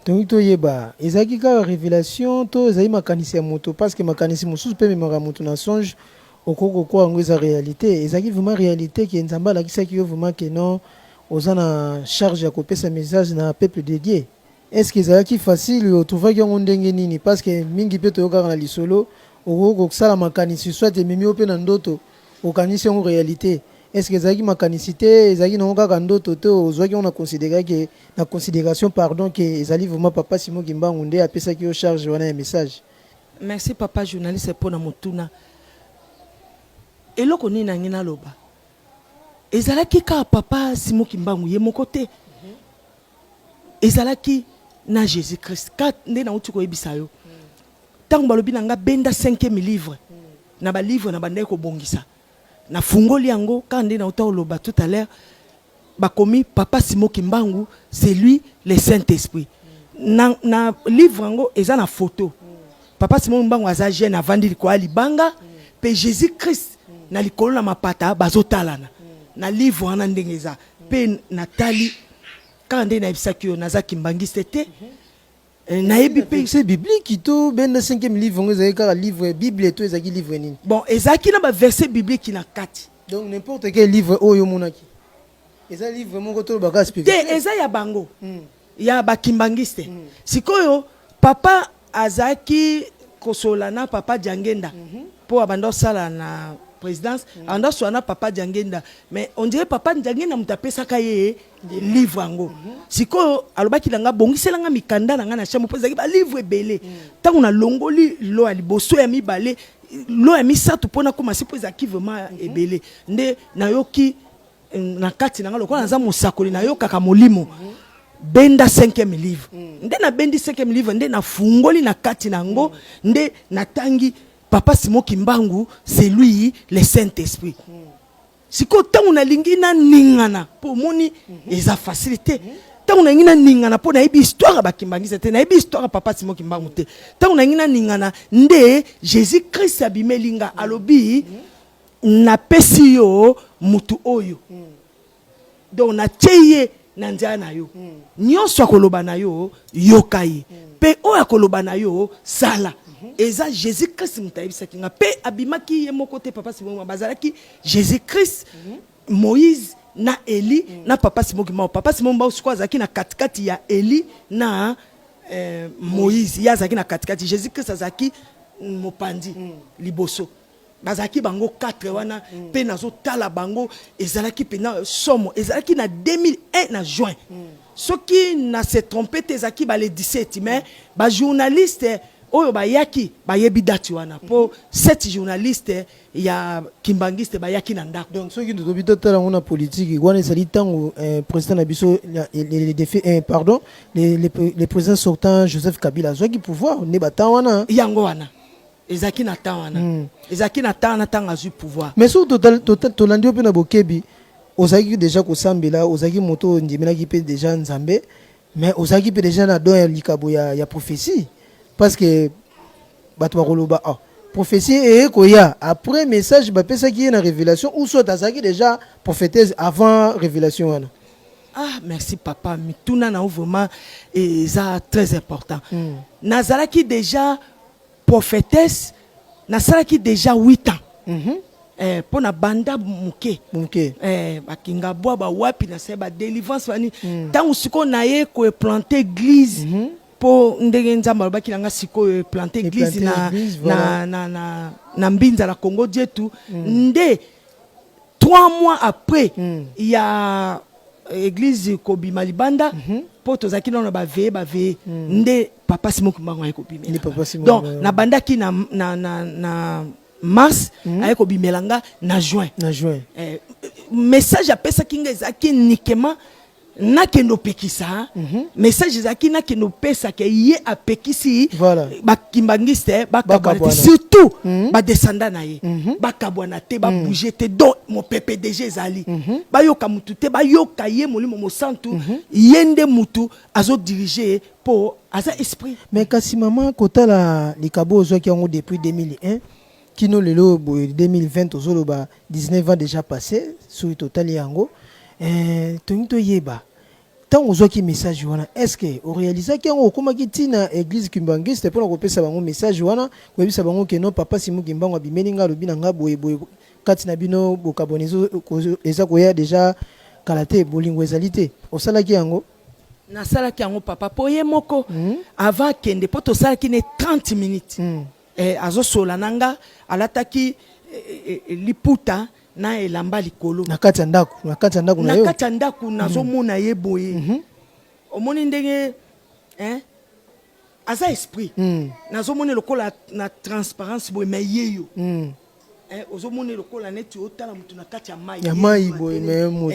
Tongi toyeba, ezalaki kaka révélation to ezali makanisi ya moto? Parce que makanisi mosusu mpe ememaka moto na songe, okoki kokoa yango eza réalité. Ezalaki vraiment réalité ke Nzambe alakisaki yo vraiment ke non, oza na charge ya kopesa message na peuple de Dieu? Est ce que ezalaki facile? Otrouvaki yango ndenge nini? Parce que mingi mpe toyokaka na lisolo, okoki kosala makanisi, soit ememi yo mpe na ndoto, okanisi yango réalité. Est ce que ezalaki makanisi te, ezalaki nango kaka ndoto te, ozwaki yango na considérer ke na considération, pardon, ke ezali vraiment papa Simon Kimbangu nde apesaki yo charge wana ya message? Merci, papa journaliste, mpona motuna. Eloko nini nangi naloba, ezalaki kaka papa Simon Kimbangu ye moko te, ezalaki na Jésus Christ ka nde nauti koyebisa yo. Ntango balobi na nga benda cinquième livre na balivre na bandaki kobongisa, nafungoli yango kaka nde nauta koloba tout à l'heure, bakomi papa Simon Kimbangu, c'est lui le Saint-Esprit. Na livre yango eza na photo, papa Simon Kimbangu aza jeune, avandi likolo ya libanga, mpe Jésus Christ na likolo na mapata, bazotalana na livre wana ndenge eza. Mpe natali kaka nde nayebisaki yo, naza kimbangiste te. Nayebi mpe Verset biblique to benda cinquième livre yango ezalaki kaka livre Bible to ezalaki livre nini? Bon, ezalaki na baverset biblique na kati. Donc n'importe quel livre oyo omonaki eza livre moko to baka Te. spirituel? Eza ya bango, ya bakimbangiste. Sikoyo papa azalaki kosola na papa Diangenda, mpo abanda kosala na présidence, abanda kosola na papa Diangenda, mais on dirait papa Diangenda moto apesaka ye livre yango. Sikoyo alobaki na nga, bongiselanga mikanda na nga na chambre, mpo ezalaki balivre ebele. Ntango nalongoli lo ya liboso, ya mibale, lo ya misato, mpo nakóma se, mpo ezalaki vraiment ebele, nde nayoki na kati na nga, lokola naza mosakoli, nayokaka molimo, benda cinquième livre. Nde nabendi cinquième livre, nde nafungoli na kati na yango, nde natangi papa Simon Kimbangu, c'est lui le Saint-Esprit. Sikoyo ntango nalingi naningana, mpo omoni eza facile te, ntango nalingi naningana, mpo nayebi histoire ya bakimbangisa te, nayebi histoire ya papa Simon Kimbangu te, ntango nalingi naningana, nde Jésus Christ abimeli nga, alobi napesi yo mutu oyo, donc natie ye na nzela na yo, nyonso akoloba na yo, yoka ye, mpe oyo akoloba na yo, sala. Eza Jésus Christ moto ayebisaki nga. Mpe abimaki ye moko te, papa Simon, bazalaki Jésus Christ, Moïse na Eli na papa Simon Kimbangu. Papa Simon Kimbangu sikoyo azalaki na katikati ya Eli na Moïse. Ye azalaki na katikati, Jésus Christ azalaki mopanzi liboso. Bazalaki bango 4 wana. Mpe nazotala bango, ezalaki mpena somo. Ezalaki na 2001 na juin, soki na se trompe te, ezalaki bale 17, mais bajournaliste oyo bayaki bayebi date wana, mpo 7 journaliste ya kimbangiste bayaki na ndako. Donc soki totobi totala yango na politique wana, ezali ntango président na biso, le défi, pardon, le président sortant Joseph Kabila azwaki pouvoir, nde batemps wana. Yango wana, ezalaki na temps wana. Ezalaki na temps wana, ntango azwi pouvoir. Mais soki tolandi yo mpe na bokebi, ozalaki déjà kosambela, ozalaki moto oyo ondimelaki mpe déjà Nzambe, mais ozalaki mpe déjà na don ya likabo ya prophétie, parce que bato bakoloba, ah, prophétie eye koya après message bapesaki ye na révélation, ou soit azalaki déjà prophétesse avant révélation wana? Ah, merci papa, mituna na yo vraiment eza très important. Nazalaki déjà prophétesse, nasalaki déjà 8 ans. Mpo na banda moke. Moke. Bakinga bwa bawapi, nasali badélivrance bani. Ntango sikoyo naye koimplanter église, mpo ndenge Nzambe alobaki na nga, sikoyo implanter église na, église, voilà. Na Mbinza, na Congo Dietu. Nde 3 mois après ya église kobima libanda, mpo tozalaki nano na baveye baveye, nde papa Simon Kimbangu aye kobimela. Nde papa Simon Donc Kimbangu. Nabandaki na mars, aye kobimela nga na juin. Na juin. Message apesaki nga ezalaki uniquement nakende opekisa. Message ezalaki nakende opesaka ye, apekisi bakimbangiste bakabwana te, Bakabwana. surtout badescendant na ye bakabwana te, babouge te. Donc mopepe déjà ezali, bayoka mutu te, bayoka ye Molimo Mosantu, ye nde mutu azodirige, mpo aza esprit. Mais kasi mama, kotala likabo ozwaki yango depuis 2001 kino lelo boye 2020, tozoloba 19 ans déjà passé. Soki totali yango, tolingi toyeba Ntango ozwaki message wana, est ce que orealisaki yango? Okomaki ntina église kimbanguiste mpona kopesa bango message wana, koyebisa bango ke non, papa Simon Kimbangu abimeli nga, alobi na nga boye boye, kati na bino bokaboni eza koya déjà kala te, bolingo ezali te? Osalaki yango? Nasalaki yango, papa, mpo ye moko avant akende, mpo tosalaki ne 30 minutes. Azosola na nga, alataki liputa na elamba likolo. Na kati ya ndako, na kati ya ndako na na yo? Kati ya ndako. Nazomona ye boye, omoni ndenge, hein? Aza esprit. Nazomona lokola na transparence boye, mais ye yo ozomona lokola neti otala motu na kati ya mai. Ya Ye mai yo boye, atelemi. Mais moto.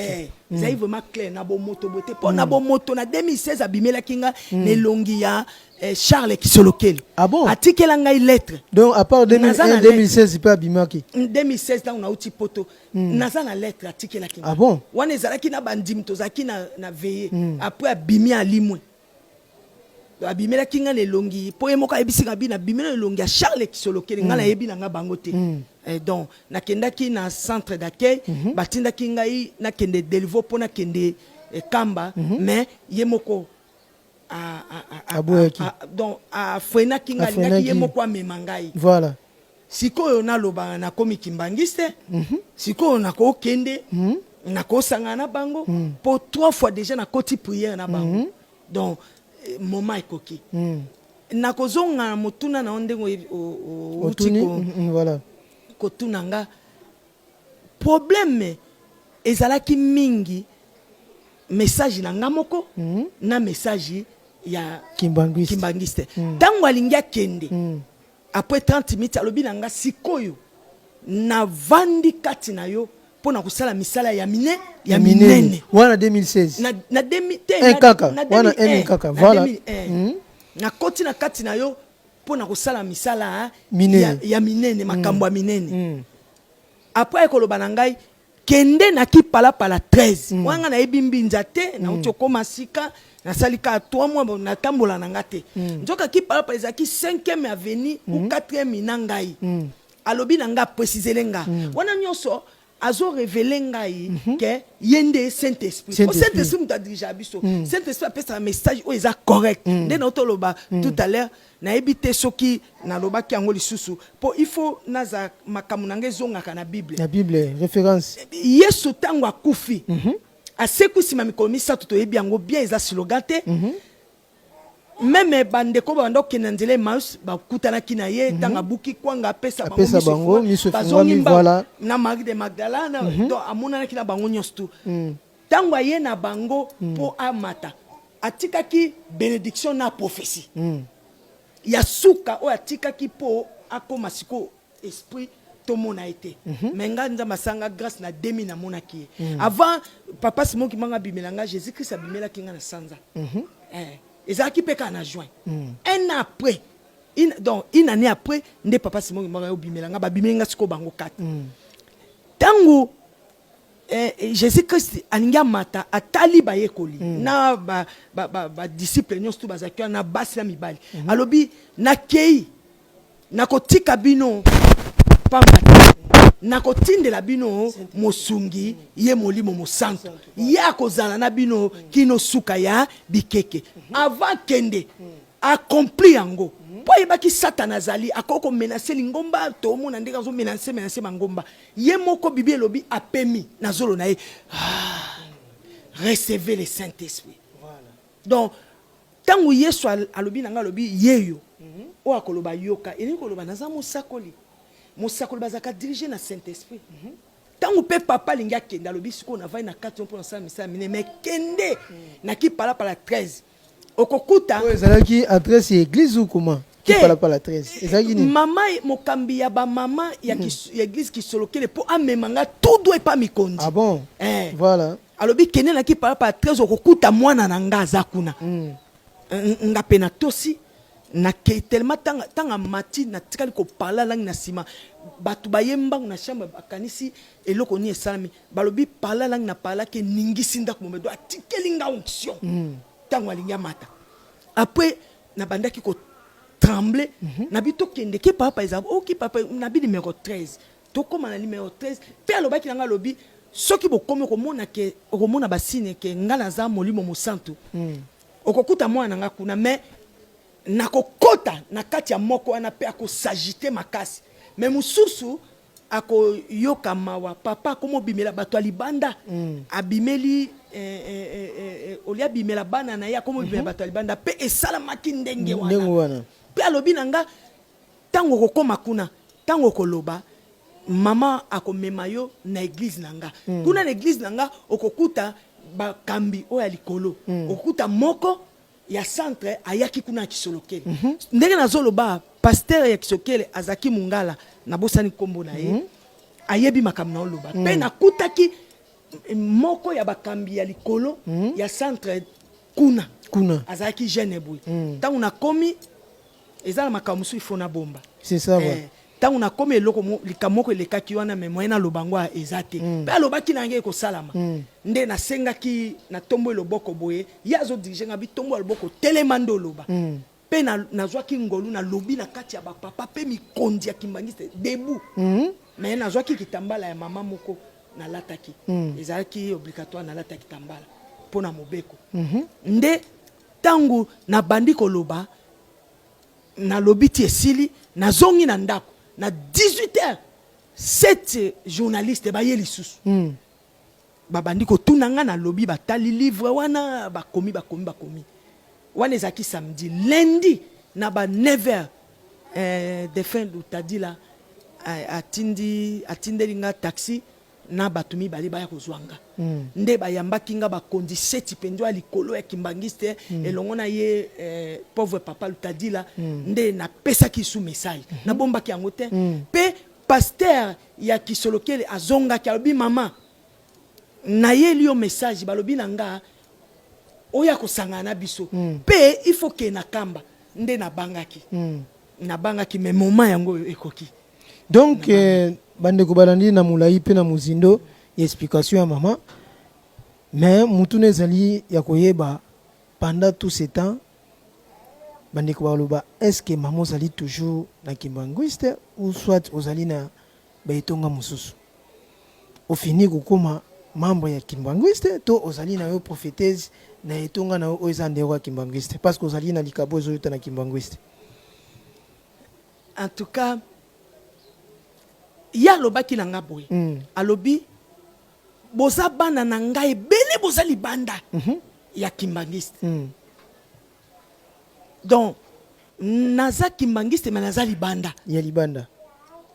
Ezali vraiment clair na bomoto boye te, mpo na bomoto na 2016 abimelaki nga na elongi ya Charles Kisolokeli. Ah bon? Atikela ngai lettre. Donc à part Naza na 2001, 2016 mpe abimaki? 2016, ntango nauti Poto, naza na lettre atikelaki nga. Ah bon? Wana ezalaki na bandimi, tozalaki na veillée. Après abimi, alimwe. Abimelaki nga na elongi, mpo ye moko ayebisi nga bino abimeli na elongi ya Charles Kisolokeli. Nga nayebi na nga bango te. Donc nakendaki na centre d'accueil, batindaki ngai nakende Delvaux mpo nakende Kamba, mais ye moko Aboyaki. Donc afreinaki ngai, alingaki ye Afreinaki. moko amema ngai. Sikoyo naloba nakomi kimbanguiste, sikoyo nakokende, nakosangana na bango, mpo trois fois déjà nakoti prière na bango. Donc moment ekoki. Nakozonga na motuna na yo ndenge outi Otuni voilà. kotuna nga. Problème ezalaki mingi message na nga moko na message ya kimbanguiste. Kimbanguiste. Ntango alingi akende, après 30 minutes alobi na nga: "Sikoyo navandi kati na yo mpo na kosala misala ya mine ya minene." Wana 2016? Na demi te. Un kaka, na wana 2001, un kaka, na voilà. 2001. Nakoti na kati na yo mpo na kosala misala minene. ya minene, makambo ya minene. Après ekoloba na ngai: "Kende na Kipalapala 13." Wana ngai nayebi Mbinza te, nauti okóma sika, nasali kaka 3 mois. Bon, natambola na nga te. Nzoka Kipalapala ezalaki 5e avenue ou 4e na ngai. Alobi na ngai, aprécisele nga wana nyonso, azorévéler ngai ke ye nde Saint Esprit. Saint Po Saint Esprit. Esprit moto adirige biso. Saint Esprit apesaka message oyo eza correct. Nde na toloba tout à l'heure, nayebi te soki nalobaki yango lisusu, mpo il faut naza makambo na ngai ezongaka na Bible. Na Bible, référence. Yesu ntango akufi, asekwi nsima mikolo 3, toyebi yango bien, eza slogan te. Même bandeko babanda kokende na nzela Emmaüs, bakutanaki na ye ntango abuki kwanga, apesa bango Apesa miso bango, efungwami, miso bazongi efungwami, mbangu. Na Marie de Magdala na, donc amonanaki na bango nyonso tu. Ntango aye na bango mpo amata, atikaki bénédiction na prophétie ya suka oyo atikaki mpo akóma sikoyo esprit. Tomona ye te, mais nga Nzambe asanga grâce na 2000, namonaki ye. Avant papa Simon Kimbangu abimela nga, Jésus Christ abimelaki nga na sanza. Ezalaki mpe kaka na juin. Un an après, donc une année après nde papa Simon Kimbangu ayobimela nga. Babimeli nga sikoyo bango kate. Ntango Jésus Christ alingi amata, atali bayekoli na badisciple nyonso tu bazalaki wana, na basi na mibali, alobi: "Nakei, nakotika bino pamba te, nakotindela bino mosungi, ye Molimo Mosantu. Ye akozala na bino kino suka ya bikeke." Avant kende, accompli yango, mpo ayebaki Satana azali, akoki komenacer lingomba. Tomona ndenge azomenacer, menacer mangomba. Ye moko, Bibi elobi, apemi na zolo na ye: "Ah, recevez le Saint Esprit." Donc ntango Yesu alobi na ngai, alobi yeyo oyo akoloba yoka, elingi koloba naza mosakoli. Mosakoli bazalaka dirigé na Saint Esprit. Ntango mpe papa alingi akende, alobi: "Sikoyo navai na kati mpo nasala misala minene, mais kende na Kipalapala 13, okokuta." Oyo ezalaki adresse ya église ou comment? Te. Kipalapala 13 ezalaki nini? Mama mokambi ya bamama ya église Kisolokele, mpo amema nga tout droit epa mikonzi. Ah bon? Eh. Alobi: "Kende na Kipalapala 13, okokuta mwana na nga aza kuna." Nga mpe natosi, nake. Tellement ntango amati, natikali koparler langue. Na nsima bato baye mbangu na chambre, bakanisi eloko nini esalami. Balobi: "Parler langue." Na parlaki, eningisi ndako momedo. Atikeli nga onction. Ntango alingi amata, après nabandaki kotrembler. Nabi: "Tokende ke papa eza oki papa." Nabi: "Numéro 13." Tokóma na numéro 13 mpe alobaki na nga, alobi Soki bokomi, okomona ke okomona basigne ke nga naza Molimo Mosantu. Okokuta mwana na nga kuna, mais nakokota na kati ya moko wana mpe akos'agiter makasi, mais mosusu akoyoka mawa. Papa akoma obimela bato ya libanda, abimeli olia, abimela bana na ye, akoma obimela bato ya libanda. Mpe esalamaki ndenge wana. Ndenge wana. Mpe alobi na nga: ntango okokóma kuna, ntango okoloba, mama akomema yo na église na nga. Kuna na église na nga, okokuta bakambi oyo ya likolo, okokuta moko ya centre ayaki kuna ya Kisolokele. Ndenge nazoloba, pasteur ya Kisolokele azalaki mongala, nabosani nkombo na ye. Ayebi makambo na oloba. Mpe nakutaki moko ya bakambi ya likolo ya centre kuna. Kuna. Azalaki jeune boye. Ntango nakomi, eza na makambo mosusu ifo nabomba. C'est ça, ouais. Ntango nakomi, eloko likambo moko elekaki wana, mais moyen naloba yango eza te. Mpe alobaki na ngai ekosalama. Nde nasengaki, natomboyi loboko boye, ye azodiriger nga, bitombo ya loboko, telema nde oloba. Mpe nazwaki ngolu, nalobi na kati ya bapapa mpe mikonzi ya Kimbanguiste debout. Mais nazwaki kitambala ya mama moko, nalataki. Ezalaki obligatoire, nalataki kitambala mpo na mobeko. Nde ntango nabandi koloba, nalobi ti esili, nazongi na ndako na 18 heures, 7 journaliste baye lisusu. Babandi kotuna nga, nalobi, batali livre wana, bakomi, bakomi, bakomi. Wana ezalaki samedi. Lundi na ba 9 heures, défunt Lutadila atindi, atindeli nga taxi na bato mibale baya kozwa nga. Nde bayambaki nga, bakonzi seti mpenza ya likolo ya Kimbanguiste elongo na ye, pauvre papa Lutadila. Nde napesaki su message, nabombaki yango te. Mpe pasteur ya Kisolokele azongaki, alobi: "Mama, nayeli yo message, balobi na nga oyo akosangana na biso mpe il faut ke na kamba." Nde nabangaki, nabangaki, mais moment yango oyo ekoki. Donc bandeko balandi na molai mpe na mozindo ya explication ya mama, mais mutuna ezali ya koyeba: pendant tout ce temps, bandeko baloba, est ce que mama ozali toujours na Kimbanguiste ou soit ozali na baetonga mosusu? Ofini kokóma membre ya Kimbanguiste to ozali na yo prophétese na etonga na yo oyo eza ndeko ya Kimbanguiste, parce que ozali na likabo ezoyuta na Kimbanguiste? En tout cas, ye alobaki na nga boye. Alobi: "Boza bana na ngai ebele, boza libanda ya Kimbanguiste." Donc naza Kimbanguiste, mais naza libanda. Ya libanda.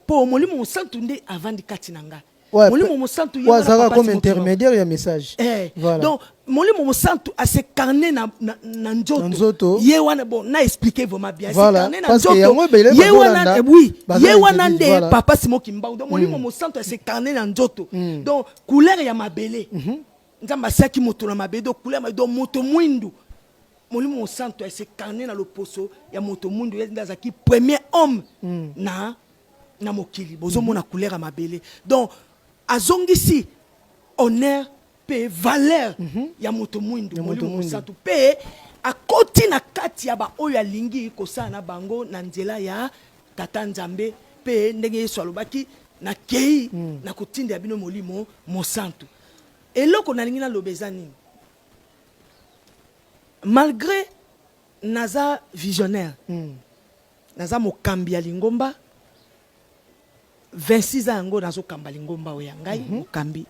Mpo Molimo Mosantu nde avandi kati na nga. Molimo Mosantu ye azalaka comme intermédiaire ya message. Voilà. Donc Molimo Mosantu as'incarner na nzoto. Nzoto. Ye wana, bon, na expliquer vraiment bien. Voilà. Na nzoto ye wana, oui, ye wana nde papa Simon Kimbangu. Donc Molimo Mosantu as'incarner na nzoto. Donc couleur ya mabele, Nzambe asiaki moto na mabele, donc couleur, donc moto mwindu. Molimo Mosantu as'incarner na loposo ya moto mwindu, ye nde azalaki premier homme na mokili. Bozomona couleur ya mabele. Donc azongisi honneur mpe valeur ya moto mwindu. Molimo Mosantu mpe akoti na kati ya baoyo alingi kosala na bango na nzela ya Tata Nzambe. Mpe ndenge Yesu alobaki: "Nakei na kotindela bino Molimo Mosantu." Eloko nalingi naloba eza nini? Malgré naza visionnaire, naza mokambi ya lingomba, 26 ans yango nazokamba lingomba oyo ya ngai. Mokambi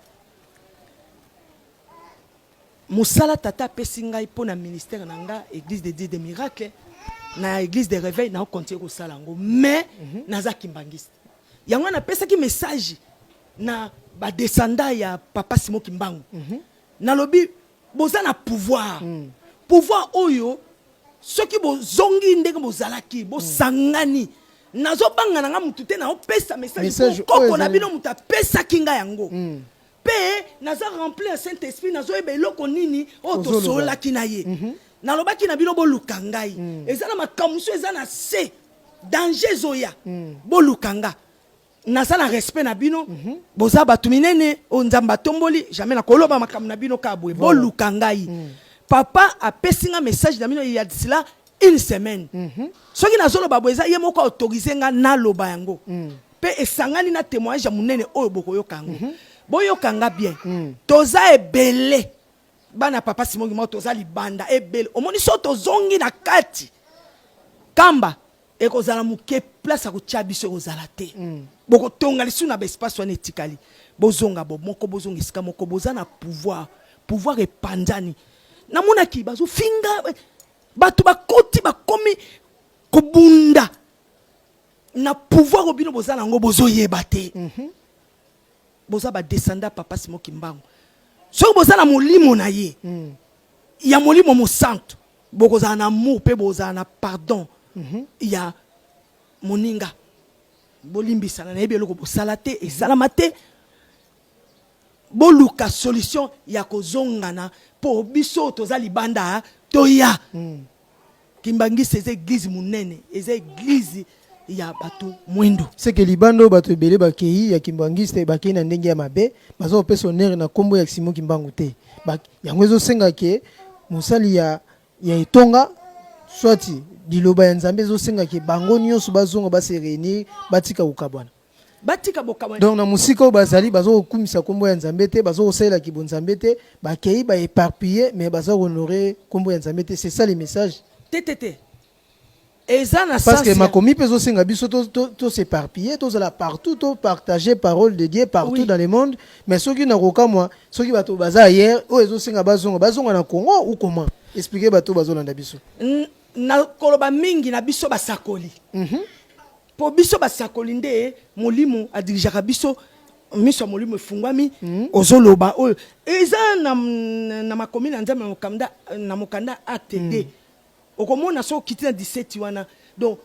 mosala Tata apesi ngai mpo na ministère na nga, Église de Dieu de Miracle na Église de Réveil, naocontinuer kosala yango, mais naza Kimbanguiste. Yango napesaki message na badescendant ya papa Simon Kimbangu. Nalobi: boza na pouvoir. Pouvoir oyo, soki bozongi ndenge bozalaki, bosangani, nazobanga na nga mutu te. Naopesa message koko na bino, moto apesaki nga yango. Mpe naza rempli ya Saint Esprit, nazoyeba eloko nini oyo tosololaki na ye. Nalobaki na bino: boluka ngai. Eza na makambo mosusu eza na se, danger ezoya. Boluka nga. Naza na respect na bino. Boza bato minene oyo Nzambe atomboli. Jamais nakoloba makambo na bino kaka boye. Boluka ngai. Papa apesi nga message na bino ya cela une semaine. Soki nazoloba boye, eza ye moko autoriser nga naloba yango. Mpe esangani na témoignage ya monene oyo bokoyoka yango. Boyoka nga bien. Toza ebele bana papa Simon Kimbangu, toza libanda ebele. Omoni, so tozongi na kati, kamba ekozala moke, place ya kotia biso ekozala te. Bokotonga lisusu na baespace wana etikali. Bozonga bomoko, bozonga esika moko, boza na pouvoir. Pouvoir epanzani. Namonaki bazofinga bato, bakoti, bakomi kobunda na pouvoir oyo bino boza nango, bozoyeba te. Boza badescendant papa Simon Kimbangu. Soki boza na molimo na ye ya molimo mosantu, bokozala na amour mpe bozala na pardon ya moninga. Bolimbisana, nayebi eloko bosala te, esalama te. Boluka solution ya kozongana, mpo biso toza libanda, toya. Kimbangisi eza église monene, eza église ya bato mwindo. Seke libanda oyo bato ebele bakei ya kimbangiste, bakei na ndenge ya mabe, baza kopesa honneur na nkombo ya Simon Kimbangu te. Yango ezosenga ke mosali ya etonga, soit liloba ya Nzambe, ezosenga ke bango nyonso bazonga, base réunir, batika kokabwana. Batika bokabwana. Donc na mosika oyo bazali, baza kokumisa nkombo ya Nzambe te, baza kosalela kibonzambe te. Bakei baéparpille, mais baza kohonorer nkombo ya Nzambe te. C'est ça le message? Te, te, te, eza na parce que makomi mpe ezosenga biso tos'éparpiller, tozala partout, topartager parole de Dieu partout dans le monde. Mais soki na kokamwa, soki bato baza ailleurs, oyo ezosenga bazonga, bazonga na Congo ou comment? Expliquer bato bazolanda biso. Na koloba mingi na biso basakoli, mpo biso basakoli nde molimo adirigeaka biso. Miso ya molimo efungwami. Ozoloba oyo eza na makomi na Nzambe, na mokanda atd. Okomona so okiti na 17 wana. Donc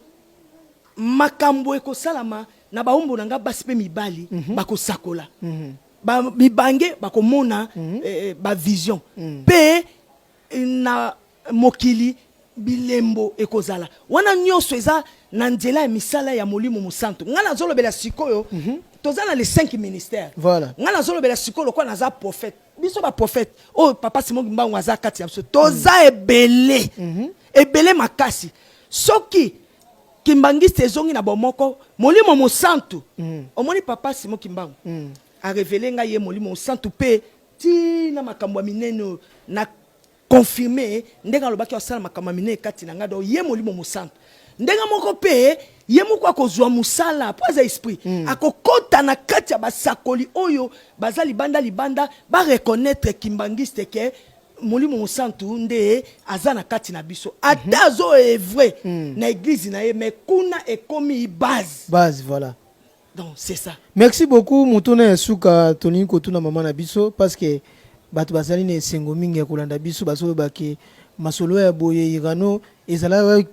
makambo ekosalama na baombo na nga basi mpe mibali, bakosakola. Mibange bakomona bavision mpe na mokili bilembo ekozala wana. Nyonso eza na nzela ya misala ya Molimo Mosantu. Ngai nazolobela sikoyo, toza na les cinq ministères. Ngai nazolobela sikoyo lokola naza prophète. Biso baprophète oyo papa Simon Kimbangu aza kati ya biso, toza ebele, ebele makasi. Soki kimbangiste ezongi na bomoko, Molimo Mosantu, omoni papa Simon Kimbangu arévéler ngai ye Molimo Mosantu mpe ntina makambo ya minene oyo na confirme ndenge alobaki asala makambo ya minene kati na ngai. Donc ye Molimo Mosantu, ndenge moko mpe ye moko akozwa mosala, mpo aza esprit, akokɔta na kati ya basakoli oyo baza libanda libanda, bareconnaître kimbangiste ke Molimo Mosantu nde aza na kati na biso. Ata azo œuvrer na église na ye, mais kuna ekomi base. Base, voilà. Donc c'est ça. Merci beaucoup. Motuna ya suka tolingi kotuna mama na biso, parce que bato bazali na esengo mingi ya kolanda biso. Bazoloba ke masolo ya boye irano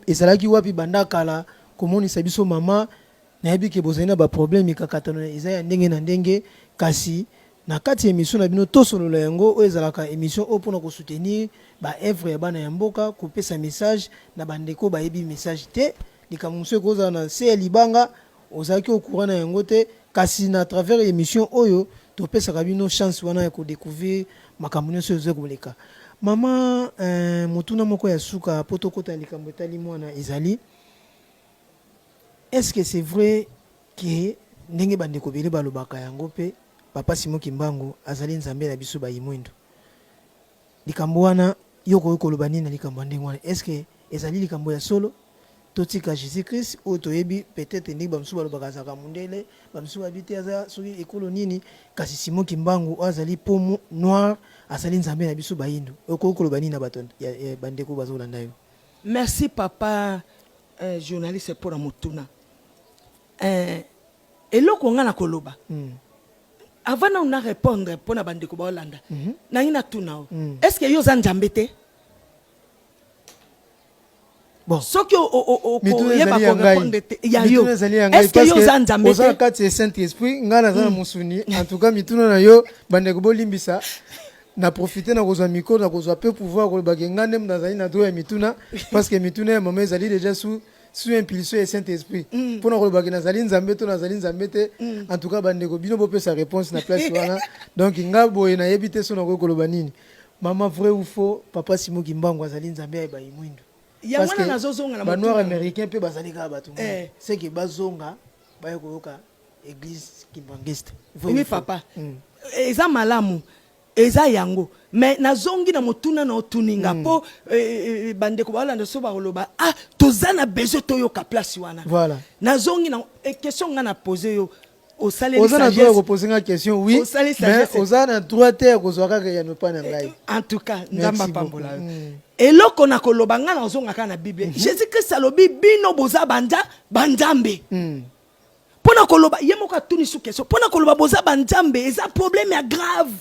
ezalaki wapi banda kala? Komonisa biso mama, nayebi ke bozali na baproblème, mikakatano eza ya ndenge na ndenge, kasi na kati ya émission na bino Tosolola yango, oyo ezalaka émission oyo mpona kosoutenir baœuvre ya bana ya mboka, kopesa message na bandeko bayebi message te. Likambo mosusu ekozala na se ya libanga, ozalaki au courant na yango te, kasi na travers émission oyo topesaka bino chance wana ya kodécouvrir makambo nyonso oyo eza koleka. Mama, motuna moko ya suka mpo tokota likambo etali mwana ezali: est ce que c'est vrai ke ndenge bandeko ebele balobaka yango mpe papa Simon Kimbangu azali Nzambe na biso bayimwindo? Likambo wana, yo koki koloba nini na likambo ya ndenge wana? Est ce que ezali likambo ya solo? Totika Jésus Christ oyo toyebi, peut-être ndenge bamosusu balobaka azalaka mondele, bamosusu bayebi te aza soki ekolo nini, kasi Simon Kimbangu oyo azali peau noire azali Nzambe na biso bayindo. Okoki koloba nini na bato ya bandeko bazolanda yo? Merci papa journaliste mpona motuna. Eloko nga na koloba, avant nanu na répondre mpona bandeko baolanda, nangi natuna o: est ce que yo oza Nzambe te? Bon, soki okoyeba korépondre te, ya yo, est ce que yo oza Nzambe? Oza na kati ya Saint Esprit, ngai naza na mosuni. En tout cas mituna na yo, bandeko bolimbisa, na profite na kozwa micro, na kozwa mpe pouvoir kolobaki ngai nde nazali na droit ya mituna, parce que mituna ya mama ezali déjà sous impulsion ya Saint Esprit. Mpona kolobaki nazali Nzambe to nazali Nzambe te, en tout cas bandeko, bino bopesa réponse na place wana. Donc nga boye nayebi te so nakoki koloba nini. Mama, vrai ou faux, papa Simon Kimbangu azali Nzambe ya bayimwindo? Yango wana nazozonga na banoir américain mpe bazali kaka bato, seke bazonga baya koyoka église kimbangiste. Oui papa. Eza malamu, eza yango. Mais nazongi na motuna na otuni nga po bandeko baolanda so bakoloba ah toza na besoin toyoka place wana. Voilà. Nazongi na question nga na pose yo, osaleli Oza na droit ya sagesse. kopose nga question, oui, Osali mais sagesse. oza na droit te ya kozwa kaka eyano epai na ngai. En tout cas, Nzambe Merci apambola beaucoup. yo. Eloko na koloba, nga nazonga kaka na Bible. Jésus Christ alobi bino boza banja banzambe. Mpo na koloba, ye moko atuni su question, mpo na koloba boza banzambe eza problème ya grave.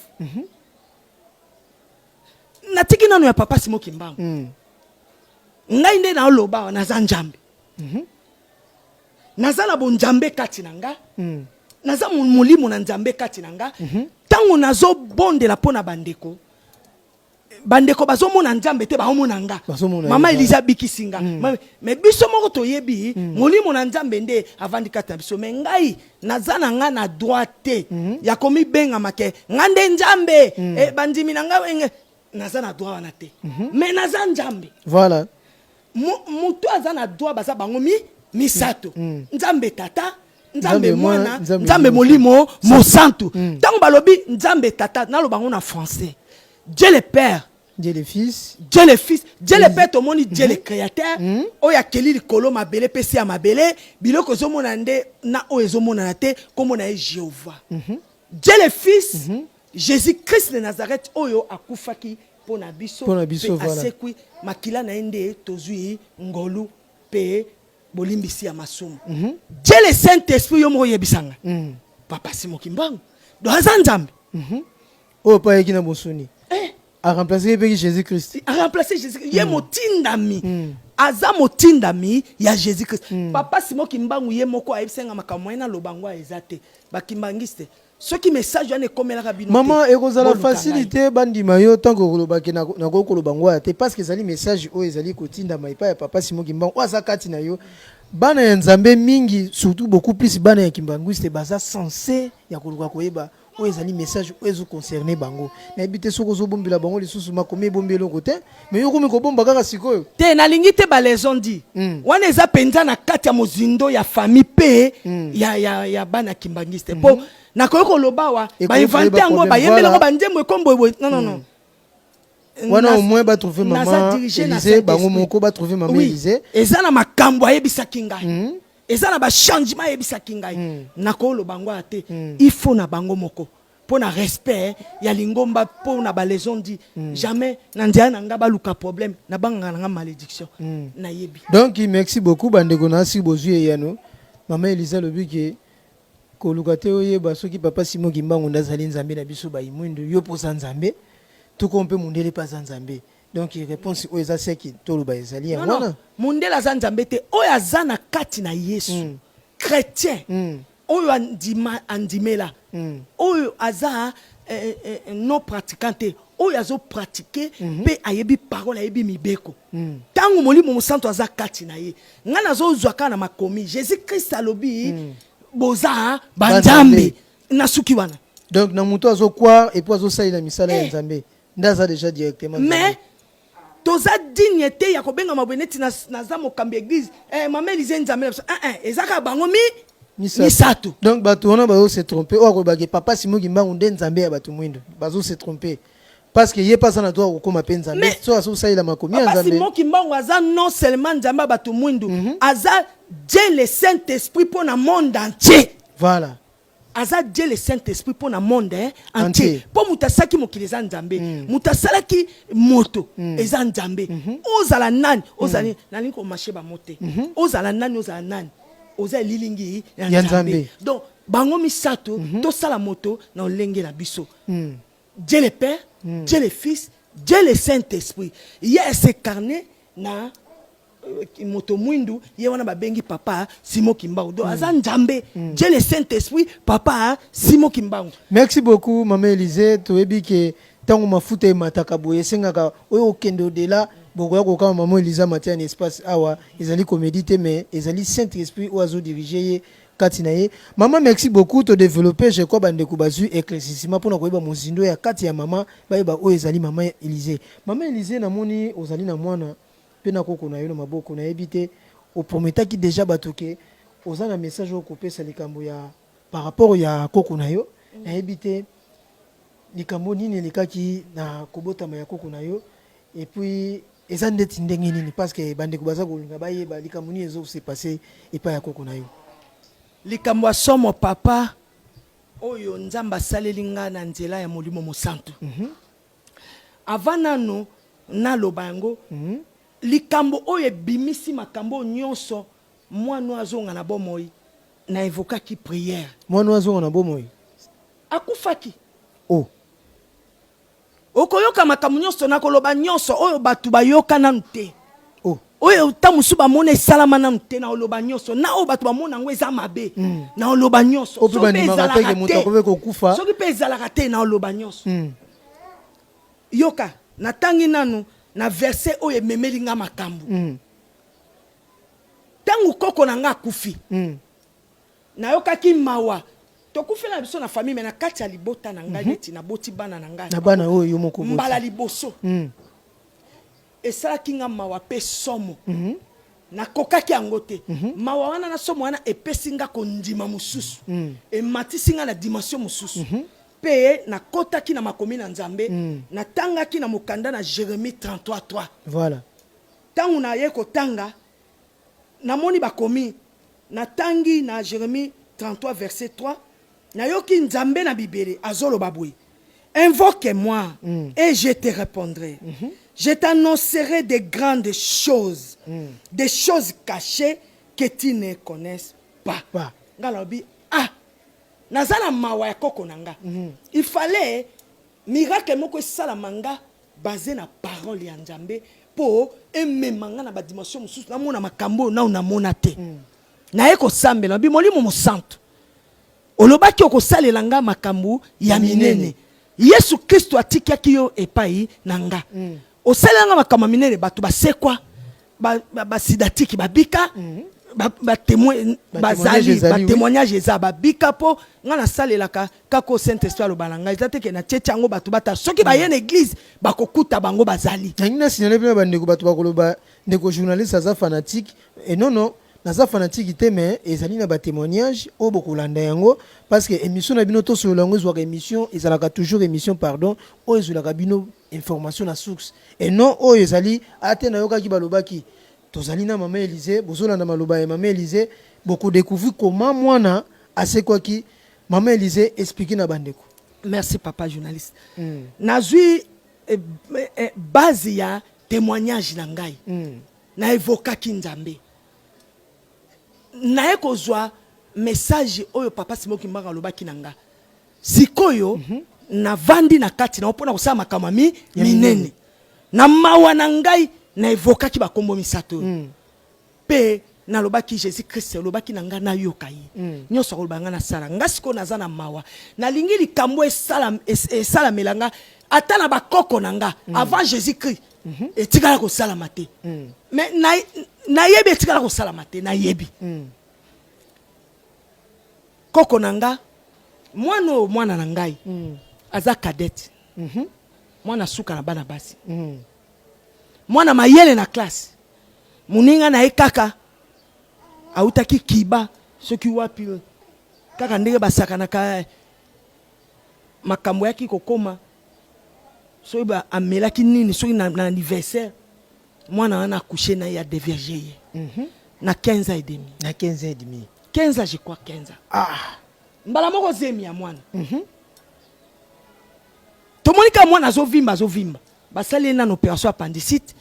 Natiki nano ya papa Simo Kimbangu. Ngai nde naoloba awa, naza Nzambe, naza na bonzambe kati na nga. Naza molimo na Nzambe kati na nga. Ntango nazobondela mpo na bandeko, bandeko bazomona Nzambe te, baomona nga. Bazomona Mama ye. Eliza abikisi nga. Mais biso moko toyebi molimo na Nzambe nde avandi kati na biso. Mais ngai naza na nga na droit te ya komibengama ke nga nde Nzambe. Bandimi na ngai naza na droit wana te, mais naza Nzambe. Voilà. Moto aza na droit, baza bango misato: Nzambe Tata, Nzambe Nzambe Mwana, Mwana, Nzambe Nzambe Molimo. Molimo Mosantu. Ntango balobi Nzambe Tata, naloba yango na français: Dieu le Père, Dieu le Fils, Dieu le Fils, Dieu le Père. Tomoni Dieu le Créateur oyo akeli likolo, mabele mpe se ya mabele, biloko ezomona nde na oyo ezomonana te. Kombo na ye Jéhovah. Dieu le Fils, Jésus Christ de Nazareth, oyo akufaki mpo na biso, Mpo na biso, mpe voilà. asekwi. Makila na ye nde tozwi ngolu mpe bolimbisi ya masumu. Dieu le Saint Esprit, yo moko oyebisanga, papa Simo Kimbangu, donc aza Nzambe. Oyo mpe ayeki na bosuni, Eh, aremplace ye mpeki Jésus Christ. Aremplace Jésus. Ye motindami, aza motindami ya Jésus Christ. Papa Simo Kimbangu ye moko ayebisenga makambo ye naloba ngo eza te. Bakimbangiste, soki message wana ekomelaka bino Mama, te, ekozala boluka facile ngai. te bandima yo ntango kolobaki nakoki koloba ngo aya te, parce que ezali message oyo ezali kotindama epai ya papa Simo Kimbangu oyo aza kati na yo. Bana ya Nzambe mingi, surtout beaucoup plus bana ya kimbanguiste, baza censé ya koluka koyeba oyo ezali message oyo ezoconcerne bango. Nayebi te soki ozobombela bango lisusu. Makomi ebombi eloko te, mais yo komi kobomba kaka sikoyo. Te, nalingi te balaison di wana eza mpenza na kati ya mozindo ya famille mpe ya bana kimbangiste, mpo nakoki koloba awa, Ekoki bainvente koyeba yango, problème, bayembeli yango, voilà. banzembo ekombo boye. Non, non, non. Wana au moins batrouve Naza mama dirigé na Élysée, bango Saint-Esprit. moko batrouve mama Oui, Élysée. Eza na makambo ayebisaki ngai, eza na bachangement ayebisaki ngai, nakoloba yango aya te. Il faut na bango moko, mpo na respect ya lingomba, mpo na balaison di jamais na nzela na nga baluka problème, nabangaka na nga malédiction, nayebi. Donc merci beaucoup, bandeko na asi bozwi eyano. Mama Elise alobi ke koluka te oyeba soki papa Simo Kimbangu nde azali Nzambe na biso bayimwindu, yo mpoza Nzambe toko mpe mondele mpe aza Nzambe. Donc réponse oyo eza seki toloba ezali yango Non, non. wana. Mondele aza Nzambe te. Oyo aza na kati na Yesu, chrétien, oyo andima, andimela, oyo aza non pratiquant te, oyo azopratike mpe ayebi parole, ayebi mibeko, ntango Molimo Mosantu aza kati na ye. Ngai nazozwa kaka na makomi. Jésus Christ alobi boza banzambe. Nasuki wana. Donc na moto azocroire et puis azosalela misala ya Eh. Nzambe nde aza déjà directement Nzambe. Mais toza digne te ya kobengama boye neti naza mokambi église, mama Elize Nzambe na biso. Eza kaka bango mi Misato. misato. Donc bato wana bazo se tromper. Oyo akolobaki papa Simo Kimbangu nde Nzambe ya bato mwindo, bazo se tromper, parce que ye mpe aza na droit kokóma mpe Nzambe so azosalela makomi ya Papa Nzambe. Simon Kimbangu aza non seulement Nzambe ya bato mwindu, aza Dieu le Saint Esprit mpo na monde entier. Voilà. Aza Dieu le Saint Esprit mpo na monde entier. Entier. Mpo moto asalaki mokili eza Nzambe, moto asalaki moto eza Nzambe. Ozala nani, ozali, nalingi komashe bamo te, ozala nani, ozala nani, oza elilingi ya Ya Nzambe. Nzambe. Donc bango misato, tosala moto na olenge na biso: Dieu le Père, Dieu le Fils, Dieu le Saint Esprit. Ye as'incarné na moto mwindu, ye wana babengi papa Simo Kimbangu. Donc aza Nzambe, Dieu le Saint Esprit, papa Simo Kimbangu. Merci beaucoup, mama Élysée. Toyebi ke ntango mafuta emataka boye, esengaka oyo okende odela bokoya kokama. Mama Élysée matia na espace awa, ezali comédie te, mais ezali Saint Esprit oyo azodirige ye kati na ye. Mama, merci beaucoup. Todéveloppe, je crois bandeko bazwi éclaircissement mpona koyeba mozindo ya kati ya mama, bayeba oyo ezali mama Élysée. Mama Élysée, namoni ozali na mwana mpe na koko na yo na maboko. Nayebi te, oprometaki déjà bato ke oza na message oyo kopesa likambo ya par rapport ya koko na yo. Nayebi te. Likambo nini elekaki na kobotama ya koko na yo et puis eza ndeti ndenge nini parce que bandeko baza kolinga bayeba likambo nini ezo se passer epai ya koko na yo. Likambo ya somo papa oyo Nzambe asaleli nga na nzela ya Molimo Mosantu. Avant nanu naloba yango, likambo oyo ebimisi makambo oyo nyonso, mwana oyo azonga na bomoi, na evokaki prière. Mwana oyo azonga na bomoi? Akufaki. Oh. Okoyoka makambo nyonso, nakoloba nyonso oyo bato bayoka nanu te. Oh. Oyo ntango mosusu bamona esalama nanu te, nakoloba nyonso. Na oyo bato bamona yango eza mabe, nakoloba nyonso. Oyo mpe bandimaka te ke moto akoki kokufa. Soki mpe ezalaka te, nakoloba nyonso. Yoka, natangi nanu na verset oyo ememeli nga makambo. Tango koko na nga akufi, nayokaki mawa. Tokufela na biso na famille, mais na kati ya libota na ngai neti naboti bana na ngai Na bana oyo yo moko oboti. Mbala liboso esalaki nga mawa pe somo. Nakokaki yango te. Mawa wana na somo wana epesi nga kondima mosusu. Ematisi nga na dimension mosusu. Pe nakotaki na makomi na Nzambe, natangaki na mokanda na Jeremie 33 3. Voilà. Tango naye kotanga, namoni bakomi, natangi na Jeremie 33 verset 3, nayoki Nzambe na bibele azoloba boye, Invoque-moi et je te repondrai, je t'annoncerai de grandes choses, des choses cachees que tu ne connaisses pas. Pas. Nga nalobi, ah! Naza na mawa ya koko na nga. Il fallait miracle moko esalama nga base na parole ya Nzambe po emema nga na ba dimension mosusu, namona makambo oyo nanu namona te. Naye kosambela, nalobi Molimo Mosantu, olobaki okosalela nga makambo ya minene. Yesu Kristo atikiaki yo epai na nga. Osalela nga makambo ya minene, bato basekwa, ba sidatiki babika, ba témoin bazali, ba témoignage eza babika po nga nasalelaka kaka oyo Saint-Esprit aloba na ngai. Eza te ke natie yango bato bata soki baye na église bakokuta bango bazali. Nangi na signaler bino bandeko, bato bakoloba ndeko journaliste aza fanatique. Et non, non, naza fanatique te, mais ezali na ba témoignage oyo bokolanda yango parce que émission na bino tosolola yango ezwaka émission, ezalaka toujours émission, pardon, oyo ezwelaka bino information na source et non oyo ezali ate nayokaki balobaki. Tozali na mama Elysée, bozolanda maloba ya mama Elysée, bokodécouvrir comment mwana asekwaki. Mama Elysée, explique na bandeko. Merci papa journaliste. Nazwi base ya témoignage na ngai. Na evokaki Nzambe. Naye kozwa message oyo papa Simon Kimbangu alobaki na nga. Sikoyo navandi na kati na yo mpona kosala makambo ya minene. Na mawa na ngai na evokaki bakombo misato oyo. Pe nalobaki Jésus Christ olobaki na nga nayoka ye. Nyonso akoloba nga nasala. Nga sikoyo naza na mawa. Nalingi likambo esalamela nga ata na bakoko na nga avant Jésus Christ. Etikala kosalama te. Mais nayebi etikala kosalama te, nayebi. Koko na nga, mwana oyo mwana na ngai, aza cadette. Mwana suka na bana basi. Mwana mayele na classe. Moninga na ye kaka autaki kiba soki wapi kaka ndenge basakanaka makambo yaki kokoma soki ba amelaki nini soki na anniversaire mwana wana accouché na ye a dévierger ye. Na 15 ans et demi. Na 15 ans et demi. 15 ans, je crois 15 ans. Mbala moko zemi ya mwana. Tomoni kaka mwana azovimba, azovimba. Basali ye nano opération appendicite.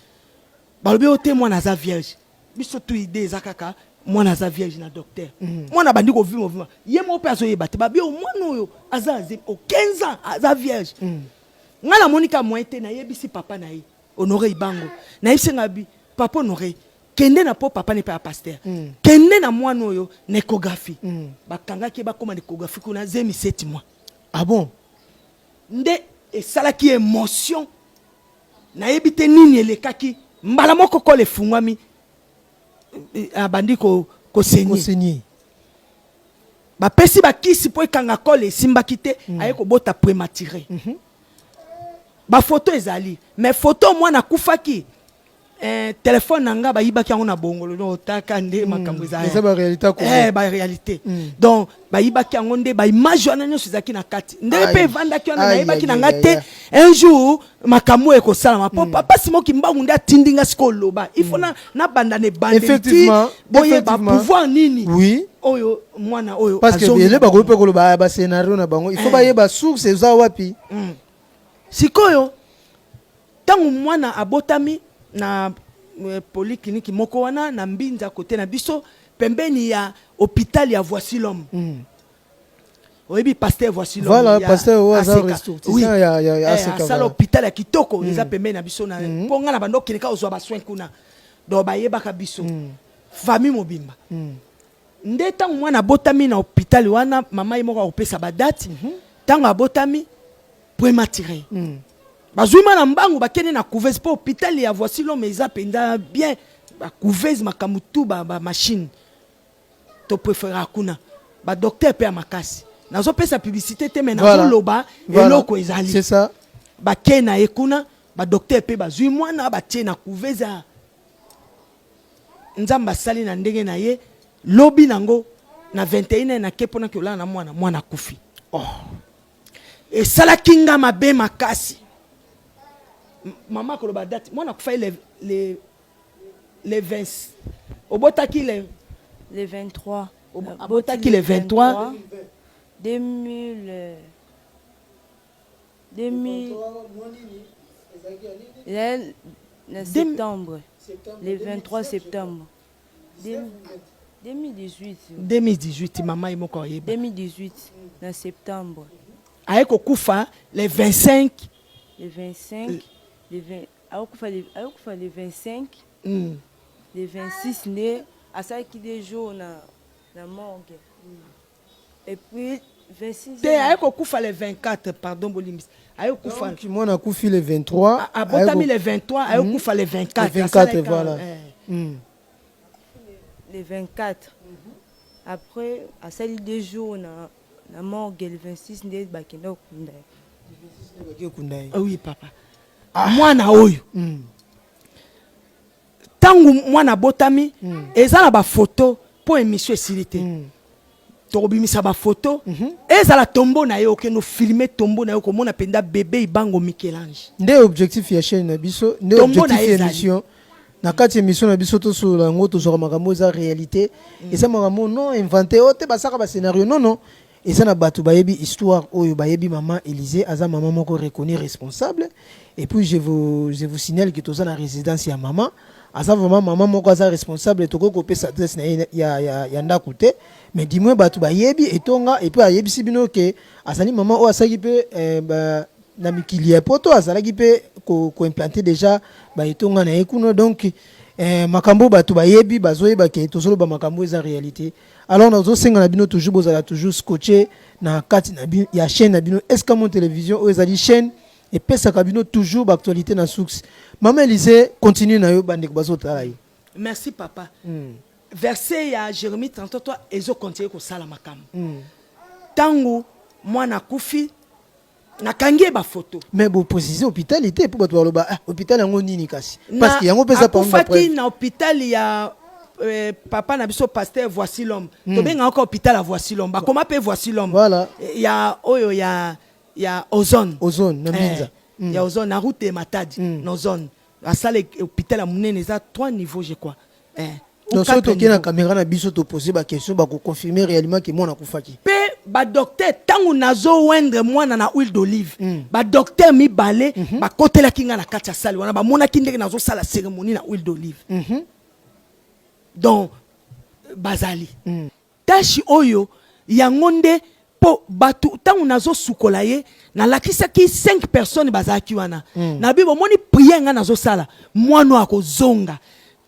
Balobi oyo te mwana aza vierge. Biso tu idée eza kaka mwana aza vierge na docteur. Mwana abandi kovimba, kovimba. Ye moko mpe azoyeba te. Babi oyo mwana oyo aza na zemi, o 15 ans aza vierge. Nga namoni kaka moyen te, nayebisi papa na ye, Honoré Ibango. Nayebisi nga bi, papa Honoré, kende na po papa ne pe ya pasteur. Kende na mwana oyo na échographie. Bakangaki ye bakoma na échographie kuna zemi 7 mois. Ah bon? Nde esalaki émotion. Nayebi te nini elekaki mbala moko kole efungwami, abandi kosenye. Kosenye. Bapesi bakisi po ekanga kole esimbaki te, aye kobota prématuré. Ba photo ezali, mais photo mwana akufaki. Eh, telefone na nga bayibaki yango na bongolo donc otaka nde makambo eza Eza ba réalité ya Congo. Eh, ba réalité donc bayibaki yango nde ba image wana nyonso ezalaki na kati ndenge mpe Aïe. evandaki wana Aïe, nayebaki na aïe, nga aïe, te aïe. un jour makambo oyo ekosalama mpo papa Simon Kimbangu nde atindi nga sikoyo oloba il faut nabanda na ebandeli ti Effectivement, boyeba effectivement. pouvoir nini Oui. oyo mwana oyo Parce que azongi ebele na bakoki mpe koloba ba scénario na bango, il faut bayeba source eza wapi. Sikoyo ntango mwana abotami na polyclinique moko wana na Mbinza, kote na biso, pembeni ya hôpital ya Voici l'homme. Oyebi pasteur Voici l'homme? Voilà, ya pasteur oyo aza ACK. ressortissant Oui. ya Eh, ACK, asala voilà. hôpital ya kitoko eza pembeni na biso na mpo nga na bando okende kaka kozwa ba soins kuna. Donc bayebaka biso famille mobimba. Nde ntango mwana abotami na hôpital wana, mama ye moko akopesa ba date. Ntango abotami prématuré, bazwi ma na mbangu, bakende na couveuse, mpo hôpital ya Voici l'homme eza mpenza bien, ba couveuse, makambo tu, ba machine. Topréférera kuna, ba docteur mpe ya makasi. Nazopesa publicité te, mais nazoloba eloko ezali. C'est ça. Bakei na ye kuna, ba docteur mpe bazwi mwana, batie na couveuse. Ya Nzambe asali na ndenge na ye, lobi nango na 21 nake mpona kolala na mwana, mwana akufi. Oh. Esalaki nga mabe makasi. Mama akoloba date mwana akufa ye le 20 obotaki le Le 23. Abotaki le 23. 2000, 2000 ezali na septembre, le 23 septembre 2018. 2018, mama ye moko ayeba. 2018 na septembre. Aye kokufa le 25. Le 25, le 20, akokufa le 25. Le 26 nde asalaki 2 jours na morgue et puis 26. Te, aye kokufa le 24, pardon, bolimbisi, aye kokufa. Donc mwana akufi le 23. Abotami le 23, aye kokufa le 24. Le 24. Asalaki, Voilà. eh. Le 24, après asali 2 jours na morgue, le 26 nde bakenda kokunda ye. Bakokunda ye. Ah oui papa, mwana oyo, ntango mwana abotami, eza na bafoto, mpo émission esili te. Tokobimisa bafoto, ezala tombeau na ye, okende ofilme tombeau na ye, okomona mpenza bébé Ibango Michel-Ange. Nde objectif ya chaîne na biso, nde Tombeau na objectif ye ya ezali. émission. Na kati ya émission na biso, tosolola yango, tozwaka makambo eza réalité, eza makambo non inventé oyo te basaka ba scénario. Non, non, eza na bato bayebi histoire oyo, bayebi mama Élysée. Aza mama moko reconnu, responsable. Et puis je vous signale que toza na résidence ya mama. Aza vraiment mama moko aza responsable. Tokoki kopesa adresse na ye ya ndako te, mais du moins bato bayebi etonga. Et puis ayebisi bino ke azali mama oyo asalaki mpe na mikili ya poto, azalaki mpe koimplante déjà baetonga na ye kuna. Donc makambo bato bayebi, bazoyeba ke tozoloba makambo eza réalité. Alors nazosenga na bino toujours, bozala toujours scotché na kati na bino, ya chaîne na bino Escamon Télévision, oyo ezali chaîne epesaka bino toujours ba actualité na source. Mama Élysée, continue na yo, bandeko bazotala yo. Merci papa. Verset ya Jérémie 33 ezokontinue kosala makambo. Ntango mwana akufi, nakangi ye bafoto. Mais boprécise hôpital te, mpo bato baloba: "Ah, hôpital yango nini?" Kasi parce que yango mpe eza parmi Akufaki ba preuve. na hôpital ya papa na biso pasteur Voici l'homme. Tobengaka hôpital ya Voici l'homme, bakoma mpe Voici l'homme. Voilà. Ya oyo ya Ozone. Ozone na Mbinza. Eh, ya Ozone na route ya Matadi. Na Ozone asala hôpital ya monene, eza trois niveaux, je crois, eh, ou Donc soki quatre tokei na niveaux. caméra na biso, topose ba question, bakoconfirme réellement ke mwana akufaki. Mpe ba docteur, ntango nazoindre mwana na huile d'olive, ba docteur mibale bakotelaki nga na kati ya salle wana, bamonaki ndenge nazosala cérémonie na huile d'olive. Donc bazali tache oyo yango nde mpo bato, ntango nazosukola ye, nalakisaki 5 personnes bazalaki wana. Nabi bomoni prière nga nazosala, mwana oyo akozonga.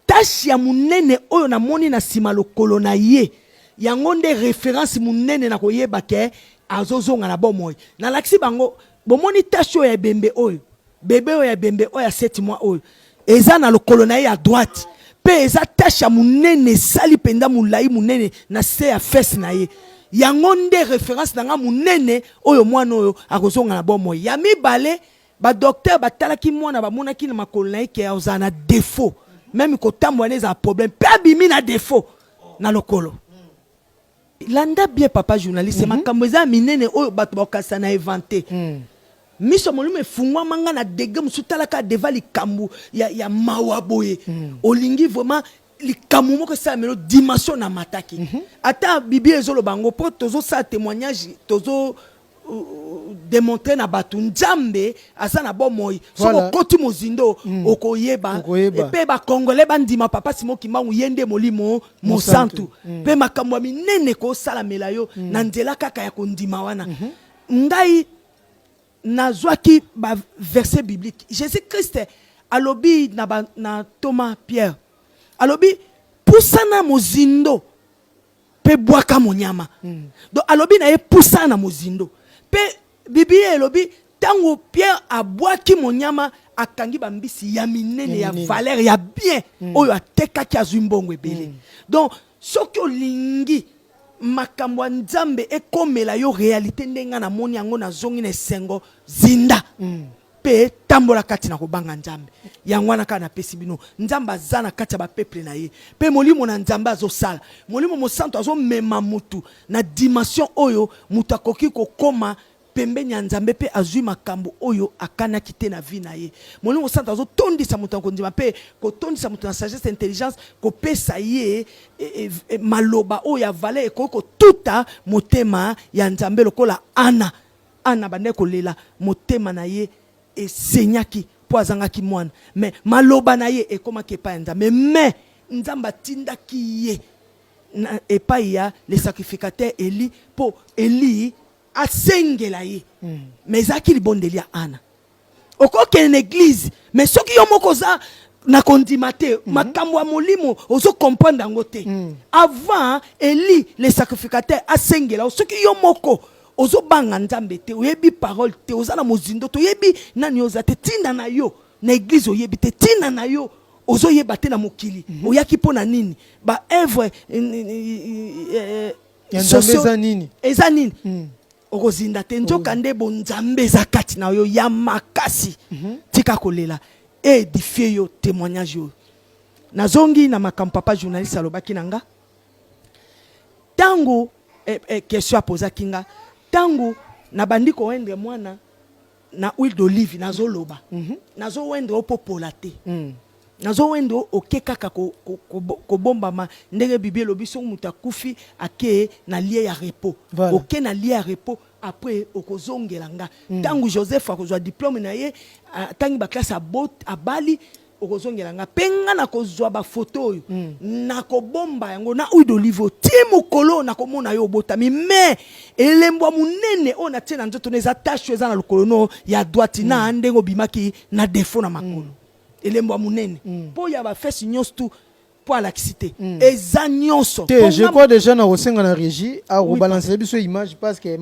Tache ya monene oyo namoni na nsima lokolo na ye, yango nde référence monene na koyeba ke azozonga na bomoi. Nalakisi bango: bomoni tache oyo ya ebembe oyo, bébé oyo ya ebembe oyo ya 7 mois oyo eza na lokolo na ye ya droite, mpe eza tache ya monene, esali mpenza molai monene na se ya fesse na ye. Yango nde référence na nga monene oyo mwana oyo akozonga na bomoi. Ya mibale, Badocteur batalaki mwana, bamonaki na makolo na ye ke ozala na défaut, même kotambola na ezala problème, mpe abimi na défaut na lokolo. Landa bien, papa journaliste. Makambo eza ya minene oyo bato bakokasa na invente. Miso ya molimo efungwama nga na degré mosusu. Talaka devant likambo ya mawa boye. Olingi vraiment likambo moko esalamelo, dimension na mataki. Ata Biblia ezoloba yango, mpo tozosala témoignage, tozo démontrer na bato Nzambe aza na bomoi. Soki okoti mozindo, okoyeba. Okoyeba. Mpe Bakongolais bandima papa Simon Kimbangu, ye nde Molimo Mosantu. Mosantu. Mpe makambo ya minene kosalamela yo na nzela kaka ya kondima wana. Ngai nazwaki baverset biblique. Jésus Christ alobi na Thomas Pierre, alobi: "Pusana mozindo mpe bwaka monyama." Donc alobi na ye: "Pusana na mozindo." Mpe Biblia elobi, ntango Pierre abwaki monyama, akangi bambisi ya minene, Ya ya minene. valeur ya bien, oyo atekaki, azwi mbongo ebele. Donc soki olingi makambo ya Nzambe ekomela yo réalité, ndenge nga namoni yango, nazongi na esengo, zinda mpe tambola kati na kobanga Nzambe. Yango wana kaka napesi bino. Nzambe aza na kati ya bapeuple na ye, mpe Molimo na Nzambe azosala. Molimo Mosantu azomema mutu na dimension oyo moto akoki kokóma pembeni ya Nzambe mpe azwi makambo oyo akanaki te na vie na ye. Molimo Mosantu azotondisa moto na kondima mpe kotondisa moto na sagesse, intelligence, kopesa ye maloba oyo ya valeur ekoki kotuta motema ya Nzambe, lokola Ana. Ana bandeki kolela, motema na ye esenyaki mpo azangaki mwana, mais maloba na ye ekomaki epai ya Nzambe. Mais Nzambe atindaki ye na epai ya le sacrificateur Eli mpo Eli asengela ye. Mais ezalaki libondeli ya Ana. Okokende na église, mais soki yo moko oza na kondima te, makambo ya molimo ozokomprendre yango te. Avant Eli le sacrificateur asengela yo, soki yo moko ozobanga Nzambe te, oyebi parole te, oza na mozindo te, oyebi nani oza te, ntina na yo na église oyebi te, ntina na yo ozoyeba te na mokili, oyaki mpo na nini, baœuvre Ya Nzambe eza nini? Eza nini? Okozinda te. Nzoka nde bonzambe eza kati na yo ya makasi. Tika kolela, édifie yo. Témoignage oyo nazongi na makambo papa journaliste alobaki na nga ntango question apozaki nga, ntango nabandi koendre mwana na huile d'olive, nazoloba, nazowendre opopola te. Nazowende oke kaka kobombama ndenge Biblia elobi, soki moto akufi, ake na lieu ya repos. Oke na lieu ya repos, après okozongela nga ntango Joseph akozwa diplôme na ye, atangi baclasse, abali, okozongela nga mpe nga nakozwa bafoto oyo, nakobomba yango na huile d'olive oyo ti mokolo nakomona yo obotami. Mais elembo ya monene oyo natie na nzoto no eza tache oyo eza na lokolo no ya droite, na ndenge obimaki na défaut na makolo. Elembo ya monene mpo ya bafesi nyonso tu, mpo alakisi te, eza nyonso. Te, Mpo je crois déjà na kosenga na régie akobalancela biso image parce que